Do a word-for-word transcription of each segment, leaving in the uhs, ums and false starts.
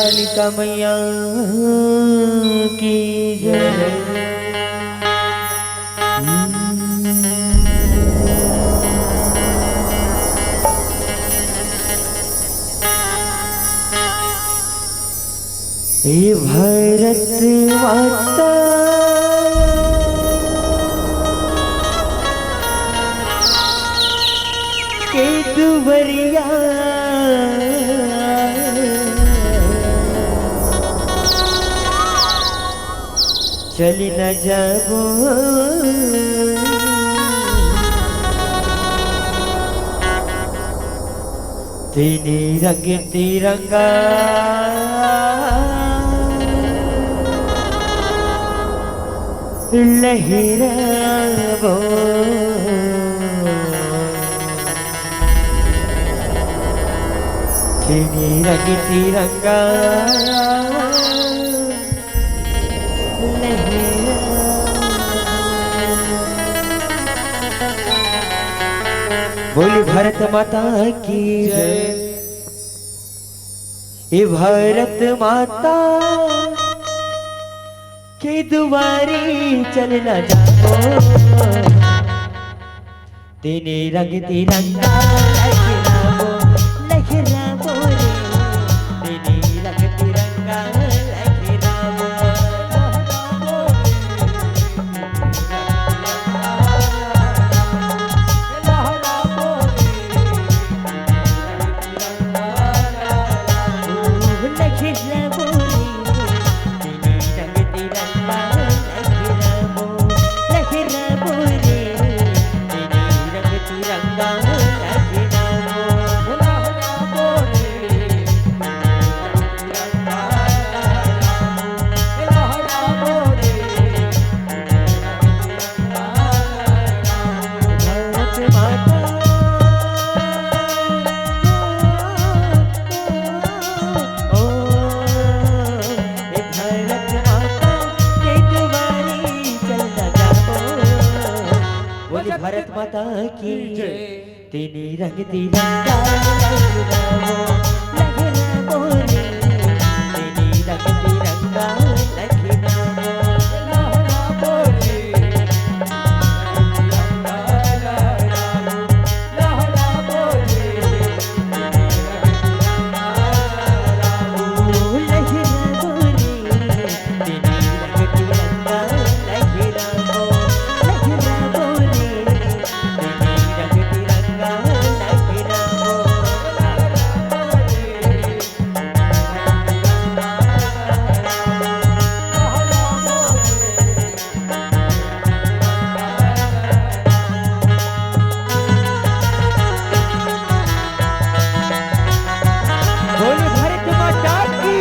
कालिका मैया की जय। हे भरत माता के दुवरिया चली न जाबो। तीनी रंग तिरंगा लहराबो। तीनी रंग तिरंगा लहराबो। बोली भारत माता की जय। हे भारत माता के दुवारे चल न जाबो। तीनी रंग तिरंगा लहराबो, लहराबो रे। तीनी रंग तिरंगा लहराबो, लहराबो रे। बोली भारत माता की जय। तीनी रंग तिरंगा लहराबो, लहराबो रे। तीनी रंग तिरंगा लहराबो, लहराबो रे। बोलो भारत माता की।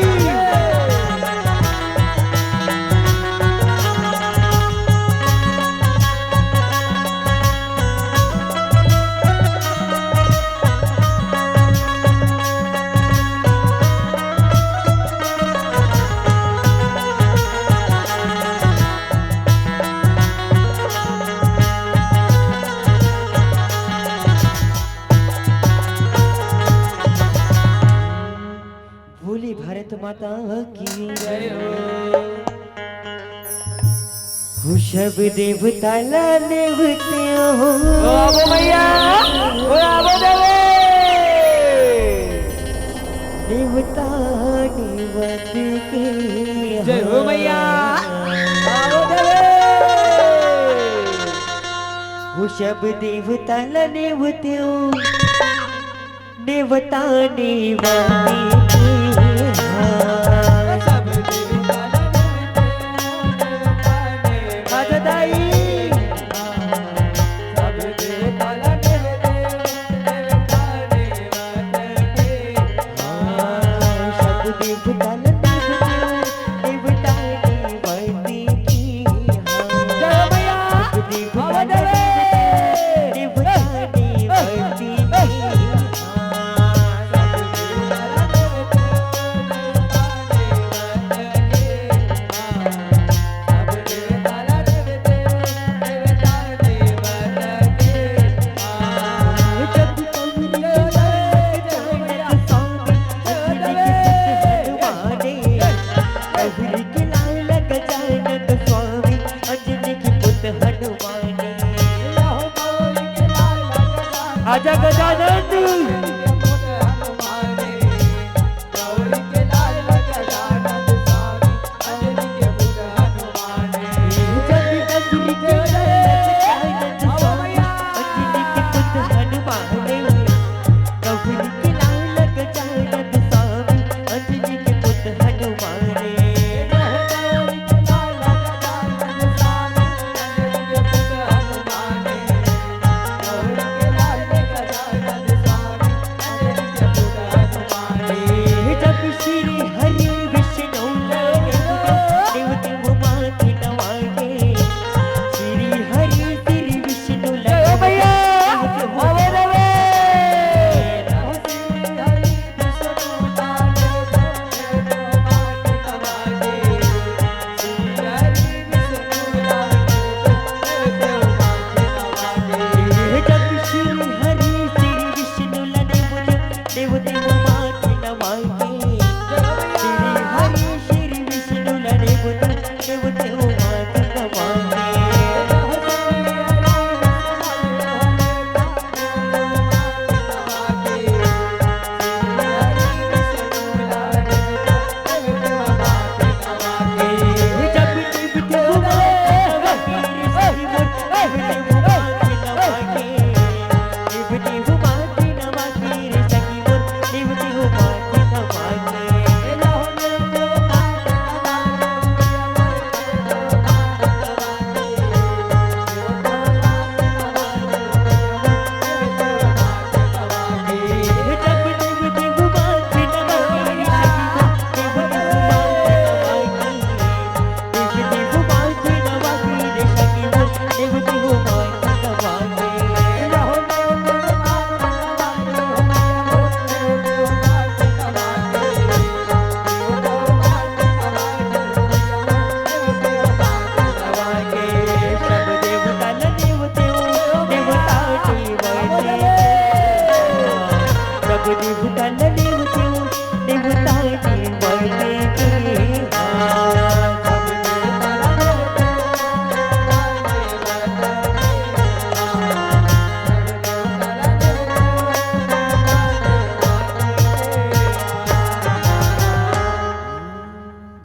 बोली भारत माता की जय हो। हो सब देवता ला नेवते हो। ओ आबो मैया, ओ आबो देवे। नेवता नेवत के जय हो मैया। आबो देवे। हो सब देवता ला नेवते हो। नेवता नेवती के हार। आजा दाई। सब देवता ला नेवती के हार। जय हो मैया। सब देवता ला नेवती के हार। आजा गजानन।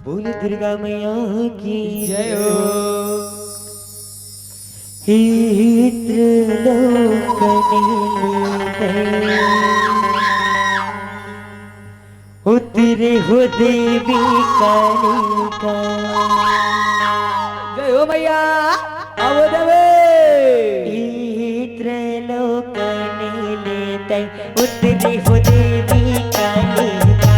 बोल दुर्गा मैया की जय हो। हे त्रिलोकने उतरे हो देवी कालिका। जय हो मैया, आवो देवी। हे त्रिलोकने उतरे हो देवी कालिका।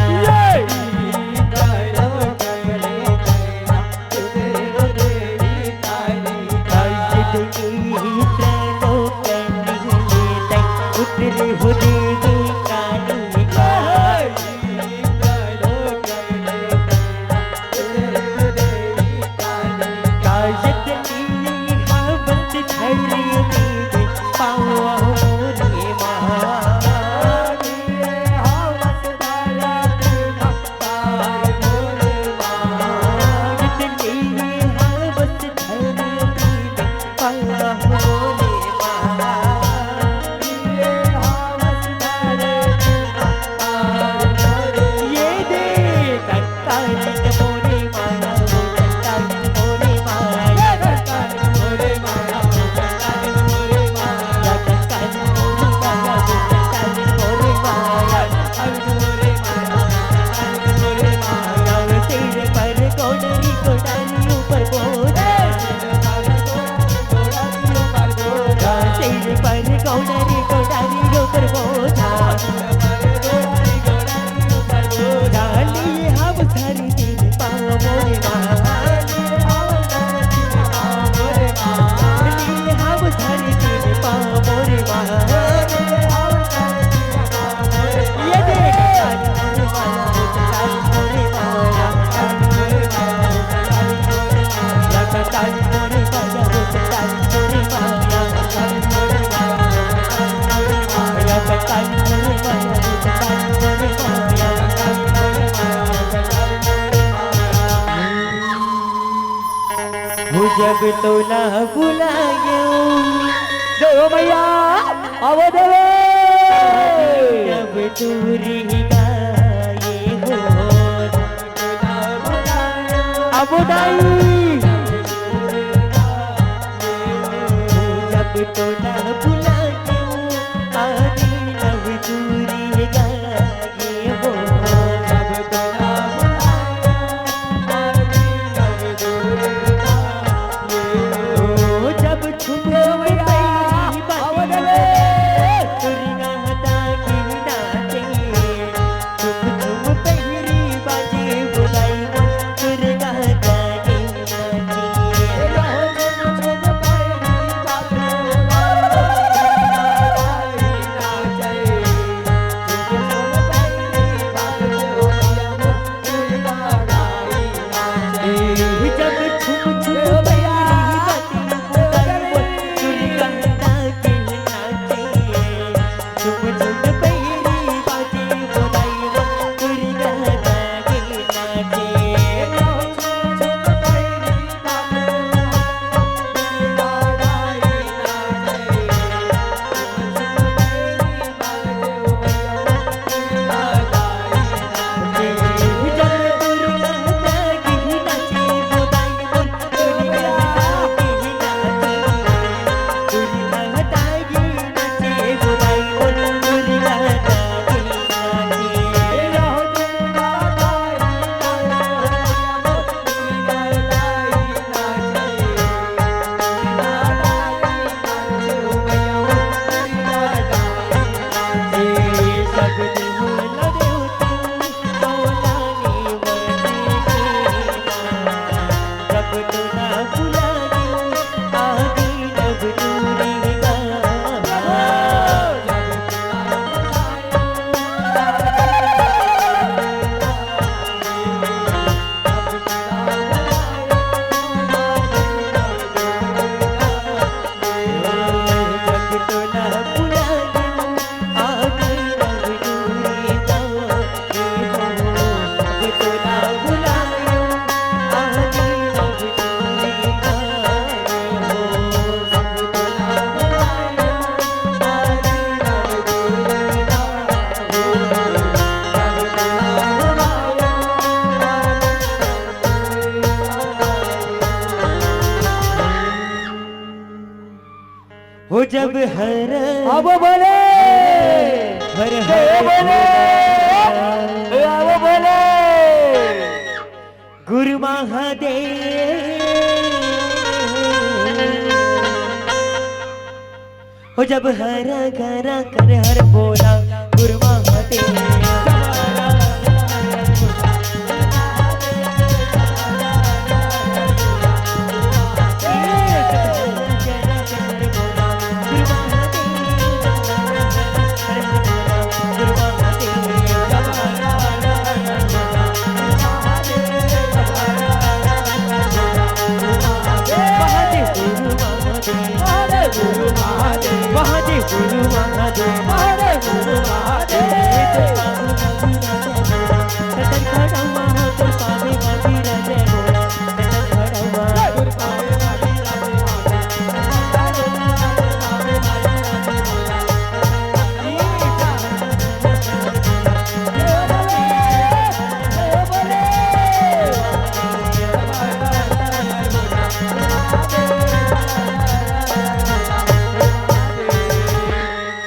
जब तोला बुलायो। जय हो मैया, आवो देवे। दूरी गाए हो। अब दाई। जब तो ना बुला के आदि नव दूरी गाए हो। जब तो ना बुला के आदि नव दूरी गाए हो। जब छुप भैया, आवा देवे। हो जब हर अब बोले, हर जय हर बोले, अब बोले। गुरु महादेव। हो जब हरा घरा कर हर बोला गुरु महादेव।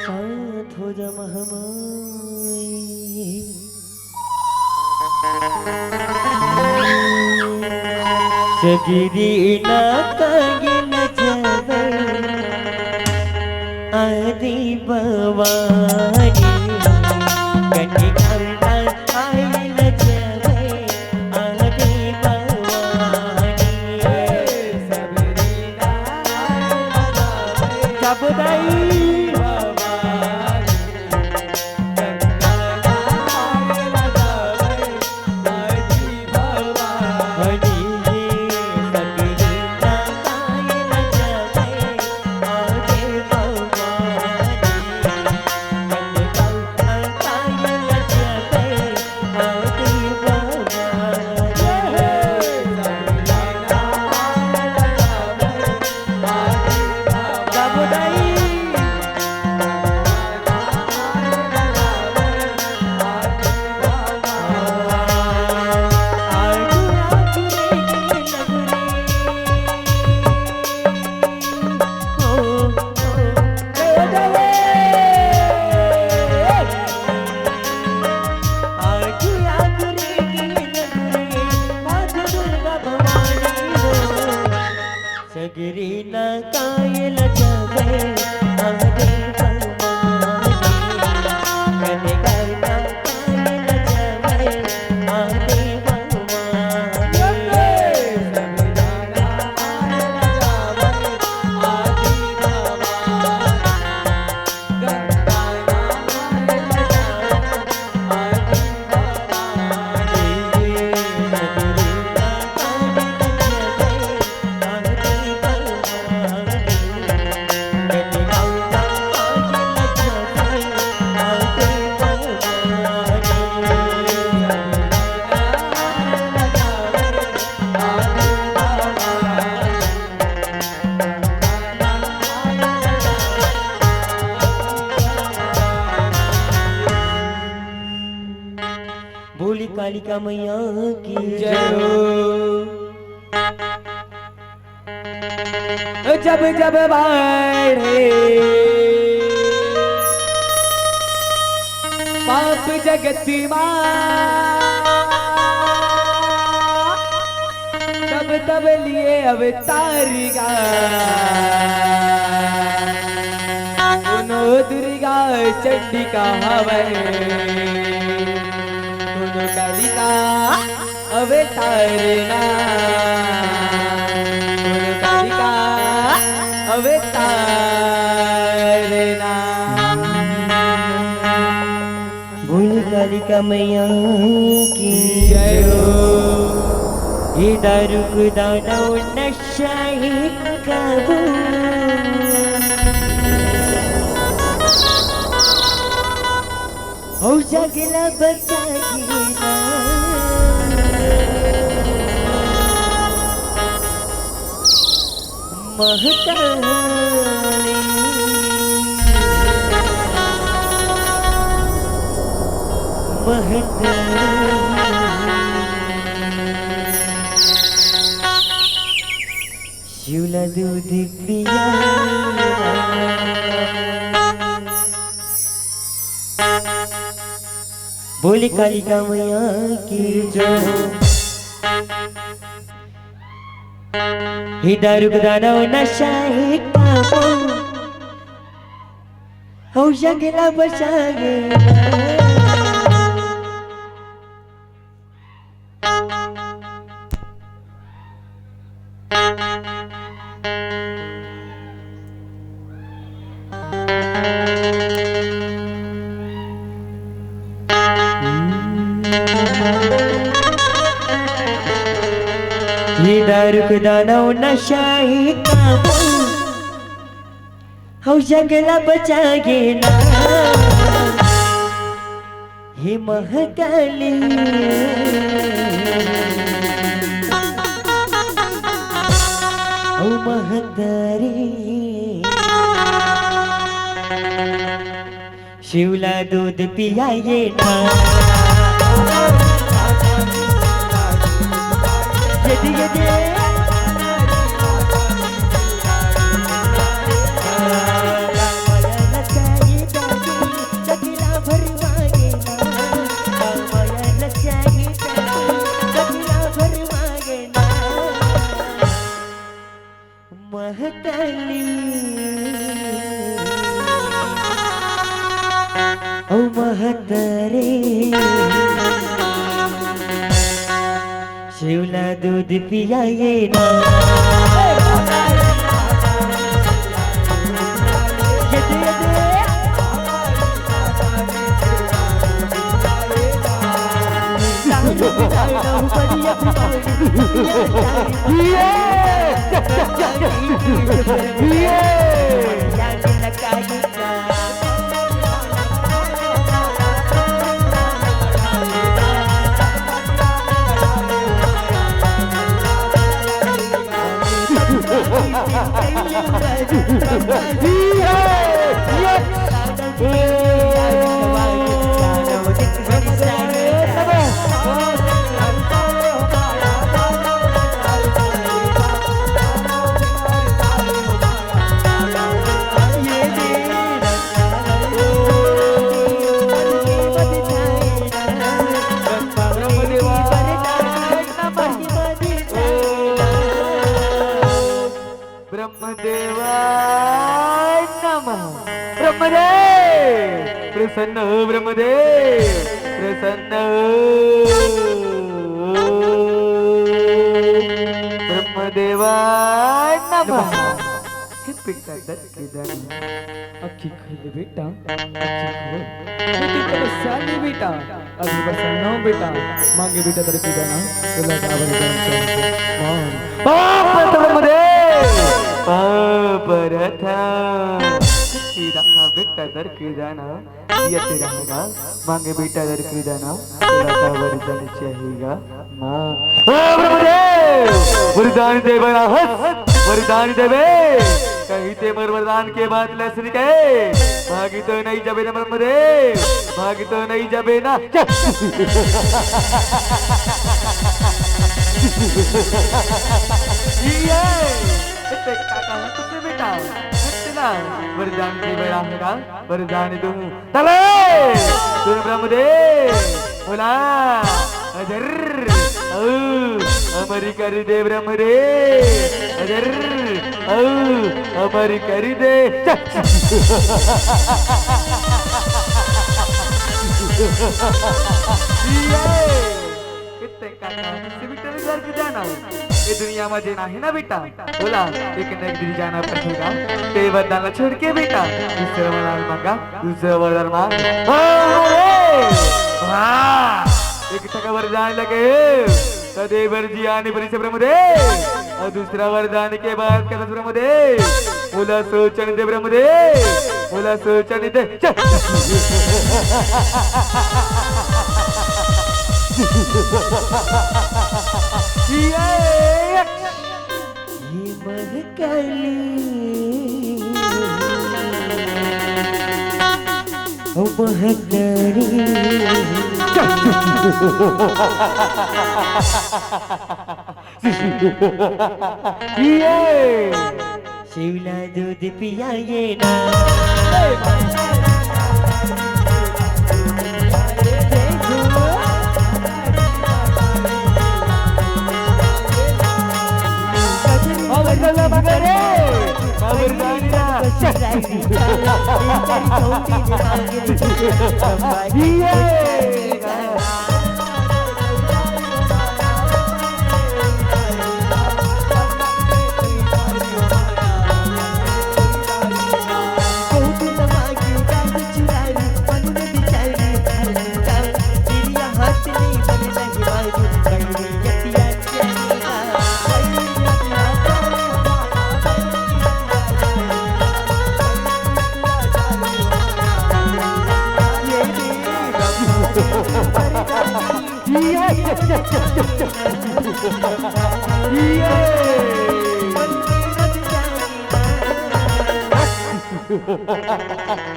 शांत हो जा महामाई। सगरी ना कागिन जब आदि भवानी, कटि करना आइल जब आदि भवानी। जब दाई कालिका मैया की जय हो। जब जब बाढ़े पाप जगत मा, तब तब लिए अवतार गा। कोनो दुर्गा चंडिका हवय, कोनो कालिका अवतार ना, कोनो कालिका अवतार ना। बोल कालिका मैया की जय हो। हे दारू को दानव नशा ही काबू। हौ जगला बचा के ना। महतारी, महतारी। शिवला दूध पिया। बोली कालिका मैया की जय हो। हे दारू के दानव नशा ही काबू, हौ जगला बचा गे। ये दारू के दानव नशा ही काबू, हौ जगला बचा गे ना। हे महतारी, ओ महतारी, शिवला दूध पियाए ना। ये दे, ये दे। महतारी, ओ महतारी, शिवला दूध पियाए ना। ये दे, ये दे। ये! ये! ब्रह्मदेवाय नमः। ब्रह्मदेव, प्रसन्न हो ब्रह्मदेव, प्रसन्न हो। ब्रह्मदेवाय नमः। हे पिता दत्त के दानी। अक्खी खोल बेटा, अक्खी खोल। बेटी परेशानी बेटा, अभी बस नौ बेटा, मांगे बेटा दर की जाना, तो लगा बलिदान चढ़ा। मां। पाप प्रथम दे, पाप प्रथम। सीधा सा बेटा दर की जाना, ये तेरा होगा, मांगे बेटा दर की जाना, तो लगा बलिदान चाहेगा। मां। ओ ब्रह्मदेव, वरदान दे बड़ा हस, वरदान देवे। कही ते मोर वरदान के बात ल सुन के, भागी तो नहीं जाबे ना ब्रह्मदेव, भागी तो नहीं जाबे ना। ये, ये, ये, बेटा, बेटा, बेटा, वरदान की बड़ा होगा। वरदान दूं। तले! सुन ब्रह्मदेव, बोला, अजर, औ, अमरी कर दे ब्रह्मदेव, अजर, औ, अमरी कर दे। ये! कितने का काम से भी तेरे घर के जाना हो। ये दुनिया में जेना है ना बेटा, बोला, एक न एक दिन जाना पड़ेगा। ते वरदान छोड़ के बेटा, दूसरा वरदान मांगा, दूसरा वरदान मांग। हाँ, रे! हाँ, एक टका वरदान लगे, तो देवर जी आने परी से ब्रह्मदेव, और दूसरा वरदान के बाद कहता ब्रह्मदेव, बोला सोचन दे ब्रह्मदेव, बोला सोचन दे। चल। ये ये महाकाली, ओ महाकाली। ये शिवला दूध पियाए ना।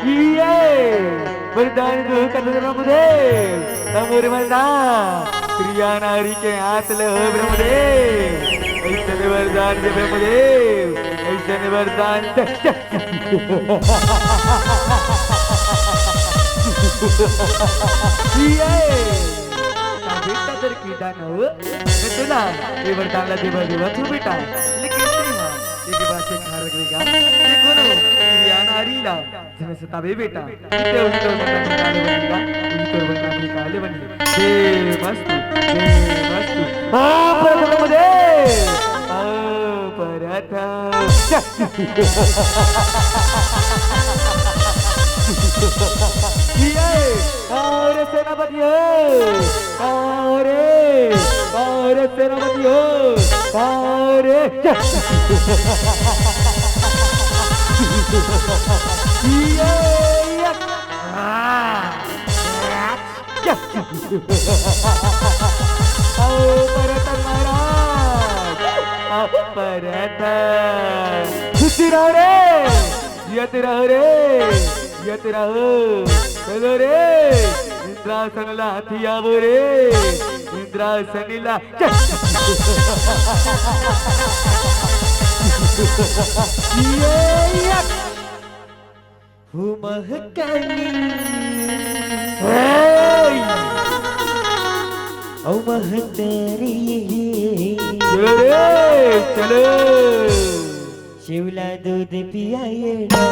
ये वरदान दो कदम मुझे तमुर मरना प्रिया नारी के हाथ ले हो ब्रह्मदेव। ऐसे वरदान दे ब्रह्मदेव, ऐसे वरदान दे। ये बेटा दर की दान हो। मैं तुला ये वरदान ला देवा देवा तू बेटा, लेकिन तेहा एक बात से ख्याल रखबेगा। देखो नो, प्रिया नारी ला जने सतावे बेटा, इते उही तोर बंदा निकाले बनेगा, उही तोर बंदा निकाले बने। हे मस्तु, हे मस्तु। हाँ, प्रभु मुझे। हाँ, परथा। ये, और सेनापति हो। अरे, अरे सेनापति हो, अरे। ये, ये। आओ परतन महाराज, आओ परतन। खुशी रहो रे। जियत रहो रे, जियत रहो। चलो रे, इंद्रासन ला हाथी आवो रे, इंद्रासन ला। ये, ये। हो महकाली। हे। ओ महतारी। चलो रे, चलो। शिवला दूध पियाए ना।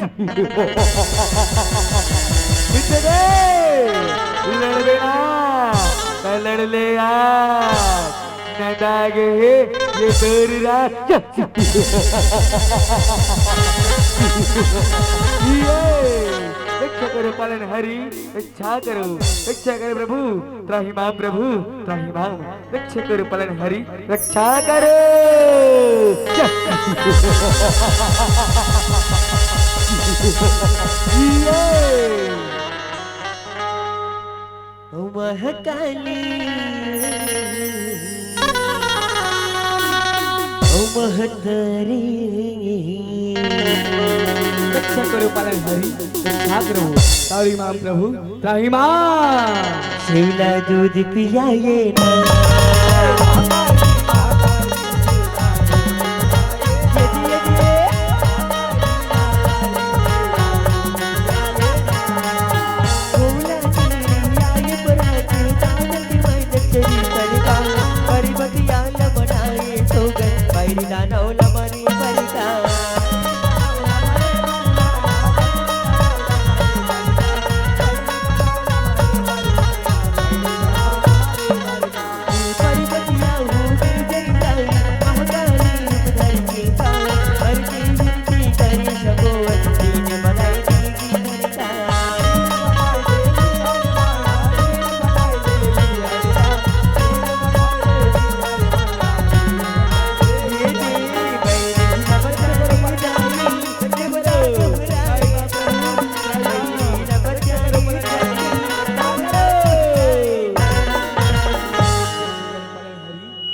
पीछे दे, लड़बे ना, त लड़ ले यार। नंदा गे हे ये तोर राज। ये, रक्षा करो पालनहारी, रक्षा करो, रक्षा करो प्रभु, त्राहि माम प्रभु, त्राहि माम। रक्षा करो पालनहारी, रक्षा करो। ये। ओ महाकाली, ओ महतारी। रक्षा करो पालनहारी, रक्षा करो। त्राहि माम प्रभु, त्राहि माम। सेवला दूध पियाए ना।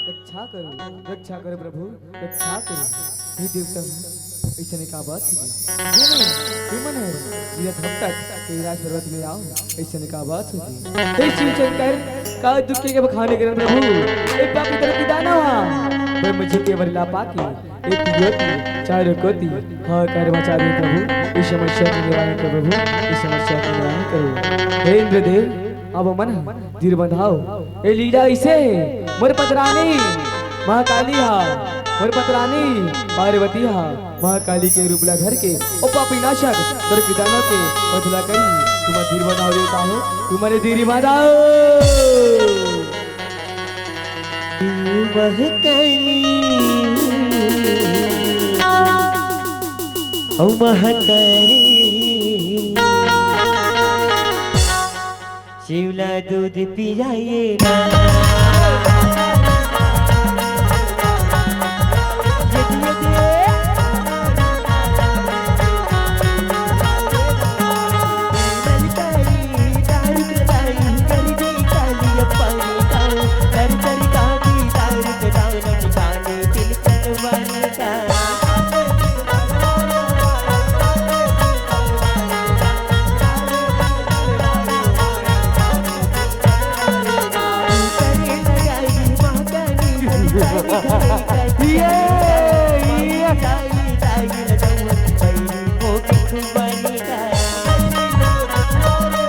रक्षा करो, रक्षा करो प्रभु, रक्षा करो। हे देवता, अइसने का बात होगे? ये नहीं, तुमन हर गिरत हफ्तत कैलाश पर्वत में आओ, अइसने का बात होगे? हे शिव शंकर, का दुख के बखाने करन प्रभु, ए पापी तरफ की दाना हा। ब्रह्म जी के वरला पाके, एक ज्योति, चारों कोति, हाहाकार मचा दे प्रभु, इस समस्या के निवारण करो प्रभु, इस समस्या के निवारण करो। हे इंद्रदेव, अब मन धीर बंधाओ। ए लीला अइसे हे, मोर पतरानी महाकाली हा, मोर पतरानी पार्वती हा, महाकाली के रूप ला धर के ओ पापी नाशक तोर किटाणु के वध ला करी। तुमन धीर बंधाओ देवता हो, तुमन धीर बंधाओ। महाकाली, ओ महाकाली। शिवला दूध पियाए ना। या देवी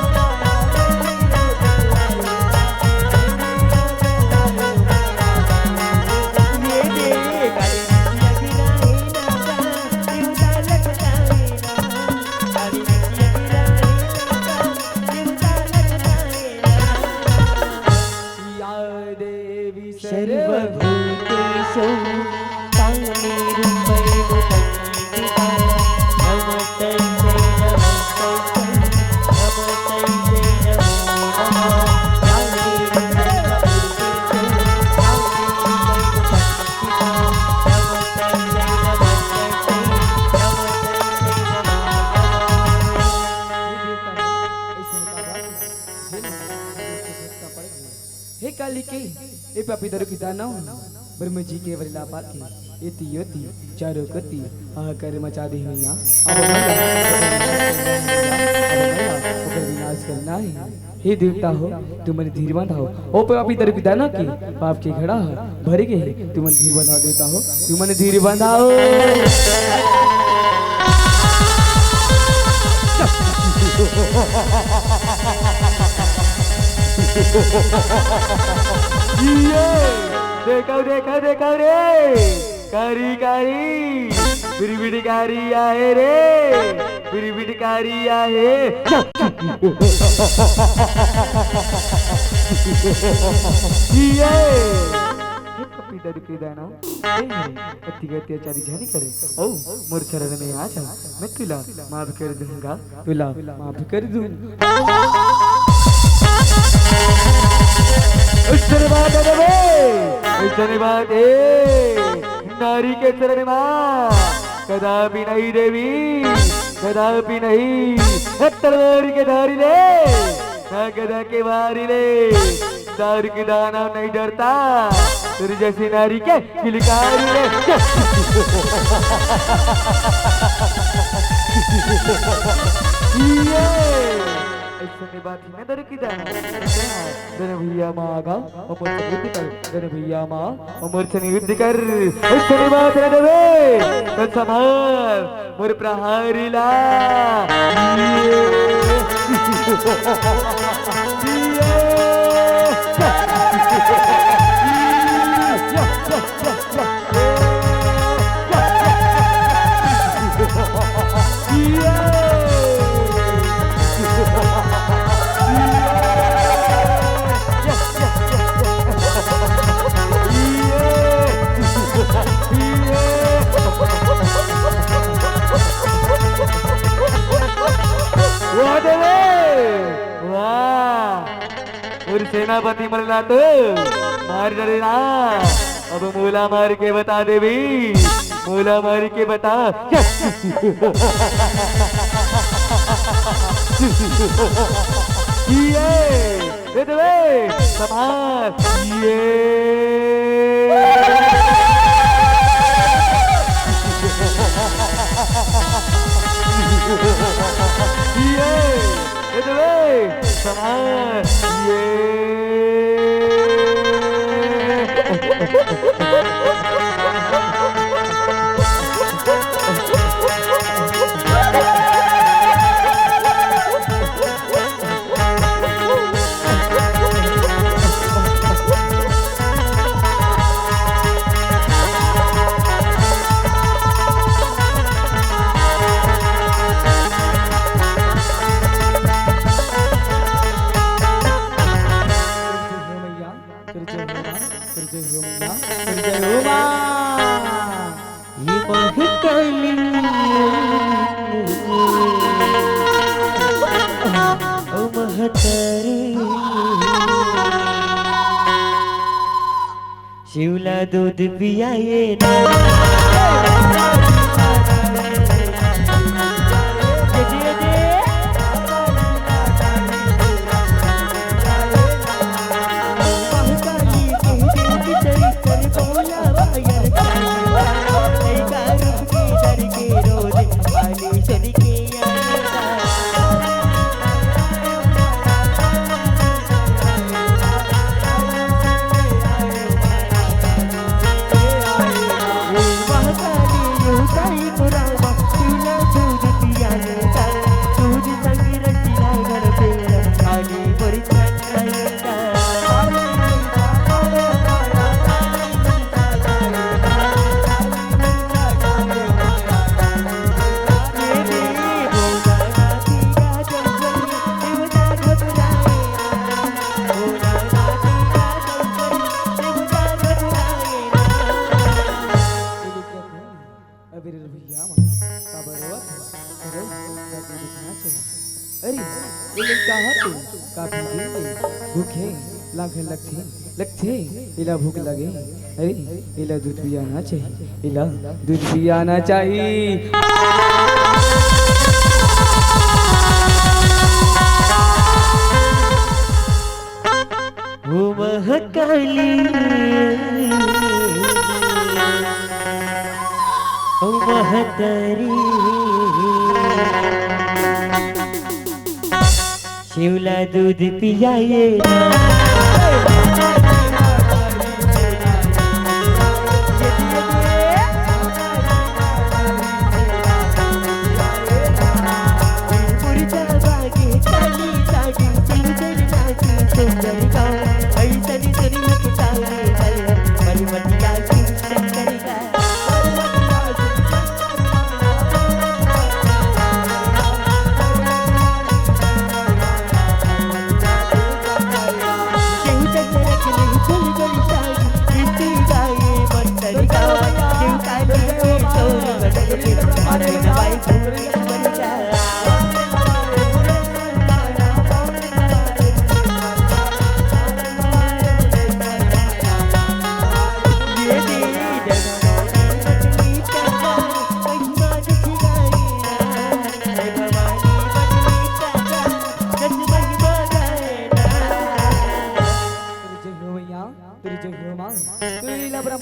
सर्वभूतेषु तानि रूपैव संस्थिता। नमस्तस्यै नमस्तस्यै नमस्तस्यै नमो नमः। या देवी सर्वभूतेषु तानि रूपैव संस्थिता। नमस्तस्यै नमस्तस्यै नमस्तस्यै नमो नमः। हे काली के, ए पापी दारू के दानव, ब्रह्म जी के वरला पाके, एती ओती, चारों कोती, हाहाकार मचा दे हे मैया। अब मैया, अब मैया, ओकर विनाश करना हे। हे देवता हो, तुमन धीर बंधाओ। ओ पापी दारू के दानव के, पाप के घड़ा ह भरे गे हे, तुमन धीर बंधाओ देवता हो, तुमन धीर बंधाओ। ये, देखो, देखो, देखो रे, कारी, कारी, बिड़ी, बिड़ी कारी आए रे। फिर बिटकारी आहे। ये। हे पपी डर के दाना। हे, अति अत्याचारी झनी करे। ओ, मोर चरण में आ जा, मैं तुला माफ कर दूंगा। तुला माफ कर दूं। ऐसने बात है रे, ऐसने बात है। नारी के चरण मा कदापि नहीं देवी, कदापि नहीं। हे तलवार के धारी ले, ना गदा के वारी ले। दारू के दाना नहीं डरता, तेरी जैसी नारी के किलकारी ले। ये। ऐसने बात ही ना दारू के दाना। धन भैया माँ आगा, अमर संगीत कर। धन भैया माँ, अमर संगीत कर। ऐसने बात ना देवे, तो संभाल मोर प्रहरी ला। ये। ये। वाह देवे, वाह। अउ सेनापति मन ला तो मार डरे ना। अब मोला मार के बता देवी, मोला मार के बता। ये, दे देवे, संभाल। ये। ये। ए दे बे, संभाल। ये। जय हो मैया, जय हो मैया, जय हो माँ। ये महतारी, ओ महतारी, शिवला दूध पियाए ना। अबे रे भैया मन, काबर रोवत हस? अरे, का दूध पीना चाहिए? अरे, ये लइका ह तो काफी दिन ले भूखे, लांघे लगथे, लगथे, एला भूख लगे। अरे, एला दूध पियाना चाहिए, एला दूध पियाना चाहिए। ओ महकाली, ओ महतारी, शिवला दूध पियाए ना।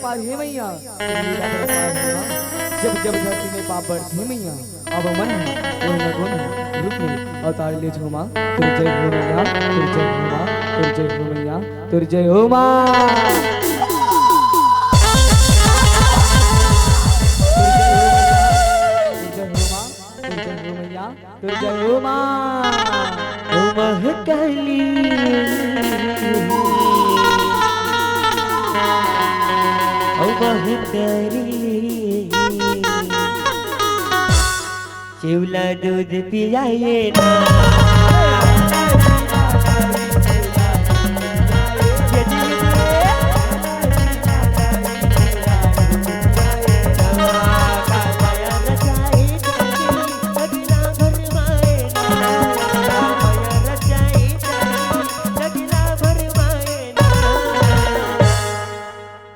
हे मैया, जब जब धरती में पाप बढ़थे मैया, अब मन ह कोई न कोई रूप में अवतार ले झूमा। तोर जय हो मैया, तोर जय हो माँ, तोर जय हो मैया, तोर जय हो माँ। तोर जय हो मैया, तोर जय हो माँ, तोर जय हो मैया, तोर जय हो माँ। ओ महाकाली, ओ महाकाली, शिवला दूध पियाए ना।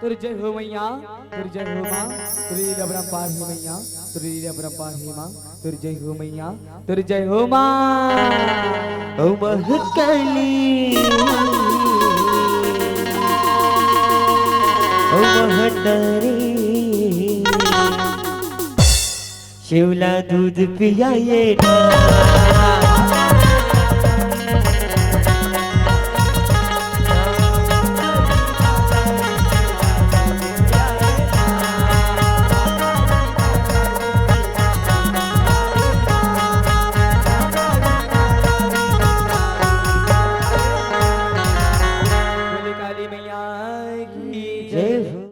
तोर जय हो मैया, तोर जय हो माँ, तोर अपरंपार हे मैया, तोर अपरंपार हे माँ, तोर जय हो मैया, तोर जय हो माँ। ओ महाकाली, ओ महाकाली, शिवला दूध पियाए ना। बोले काली मैया की जय हो।